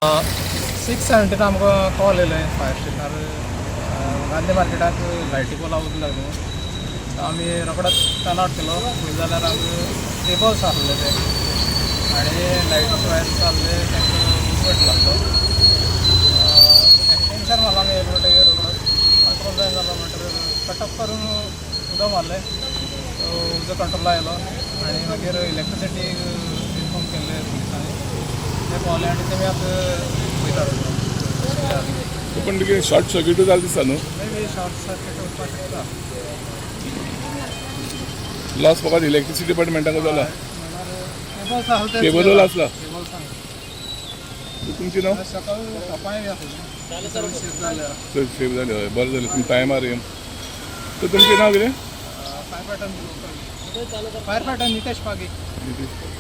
6:17 आमकां कॉल येयलें फायर स्टेशनार, गांधी मार्केटाक लायटी पोला उजो लागलो म्हणून. आमी रोखडोच टर्न आवट केलो. पळयत जाल्यार आमकां केबल्स आसले ते आनी लायटीचे वायर आसले, तांकां उजो लागलो. एक्सटेंशन मारलो आमी. येयले म्हणटगीर रोखडोच कंट्रोल जायना जालो म्हणटकीर कट ऑफ करून उदक मारलें. उजो कंट्रोला आयलो आनी मागीर इलेक्ट्रिसिटी इन्फॉर्म केल्लें पुलिसांनी. ते पावले आनी तेमी आतां वयतात. पण कितें शॉर्ट सर्किटूच जालें दिसता न्हू? मे बी शॉर्ट सर्किट वचपाक शकता. लॉस फकत इलेक्ट्रिसिटी डिपार्टमेंटाक जाला. केबल्स आसले ते. केबल आसला. केबल्स. तुमचें नांव? सकाळ शॉपांय बी आसलें, सगळें सेफ जालें. चड सेफ जालें. हय, बरें जालें तुमी टायमार येवन. तर तुमचें नांव कितें? Fire fighter, fire fighter Nitesh Pagi. Nitish.